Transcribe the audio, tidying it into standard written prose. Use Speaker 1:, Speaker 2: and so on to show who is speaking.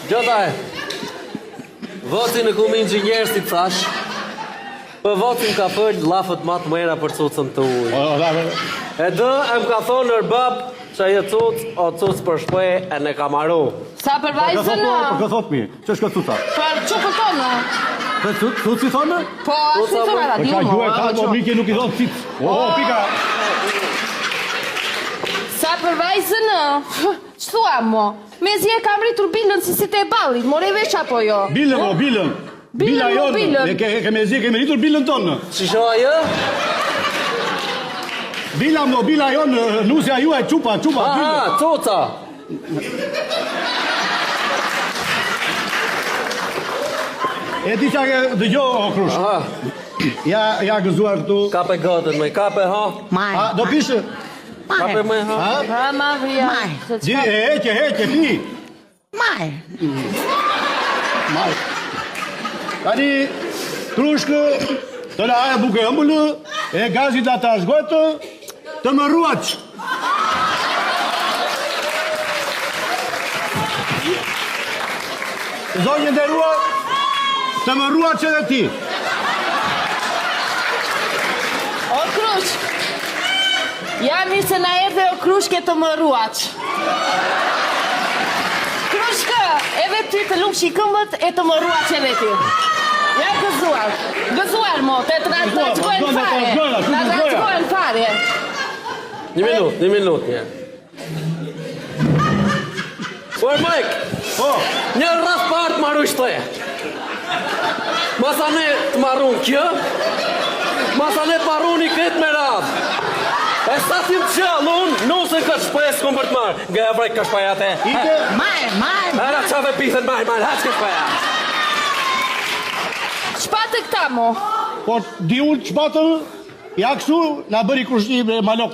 Speaker 1: Gjota e. Voci në kum inxhinier si të thash. Po voci më ka fol llafët ma të mira për cucën tuj. E dë e më ka thonë ër bab që ajo cuc o cuc për shpe e ne ka maru.
Speaker 2: Sa për vajzën në?
Speaker 3: Për kë thot mi? Që është kjo cuca?
Speaker 2: Për çupën tonë.
Speaker 3: Për cuc, cuc i thonë?
Speaker 2: Po, ashtu i thonë ata,
Speaker 3: Po
Speaker 2: di
Speaker 3: qa
Speaker 2: unë.
Speaker 3: gjuhë ka, po mike nuk i thonë cic. O, pika.
Speaker 2: Sa për vajzën në? Ç'thua mo? Mezi e kam rritur bilën si sytë e ballit, more vesh apo jo?
Speaker 3: Bilën, o, bilën.
Speaker 2: Bilën,
Speaker 3: Bila
Speaker 2: mo,
Speaker 3: jonë.
Speaker 2: bilën.
Speaker 3: Ne ke, ke mezi e kemi rritur bilën tonë.
Speaker 1: Shisho ajo?
Speaker 3: Bila, mo, bila jonë, nusja juaj, çupa, çupa, bilën.
Speaker 1: Aha, cuca.
Speaker 3: E di qa ke dëgjo, o krush.
Speaker 1: Aha,
Speaker 3: Ja, ja gëzuar këtu.
Speaker 1: kape gotën, më kape ha.
Speaker 4: Maj.
Speaker 3: A, do pishë?
Speaker 1: Kape më ha.
Speaker 3: Ha?
Speaker 2: Ha, mavria.
Speaker 4: Maj.
Speaker 2: Se
Speaker 3: Di,
Speaker 2: çka-
Speaker 3: e heqe, heqe, pi.
Speaker 4: Maj.
Speaker 3: Maj. Tani, krushkë, të la aja buke ëmbël, e gazit la të ashgohet, të më ruaç. Zonjë e nderuar, të më ruaç edhe ti.
Speaker 2: O krush. Ja mirë se na erdhe o krushke të më ruaç. Krushkë, edhe ty të lumshi këmbët e të më ruaç edhe ti. Ja gëzuar. Gëzuar mo, të të na
Speaker 3: Gëzuar,
Speaker 2: trashëgojnë
Speaker 3: po,
Speaker 2: fare.
Speaker 3: na trashëgojnë,
Speaker 2: Na
Speaker 3: ashtu
Speaker 2: trashëgojnë fare.
Speaker 1: Një minut, një minut një. Por Mike,
Speaker 3: Po,
Speaker 1: një rraf parë të maru shte. Masane të marun kjo, masane të maruni këtë me radhë. E sa ti më qallë unë, nusën këtë shpresë kom për të marrë. Nga e vrejt ka shpaja te.
Speaker 3: ike,
Speaker 4: Maj, maj.
Speaker 1: Era qave pithen, maj, maj, haq ka shpaja.
Speaker 2: Ç'patë këta mo?
Speaker 3: po, di unë ç'patën, ja kështu, na bëri krushqi me malok.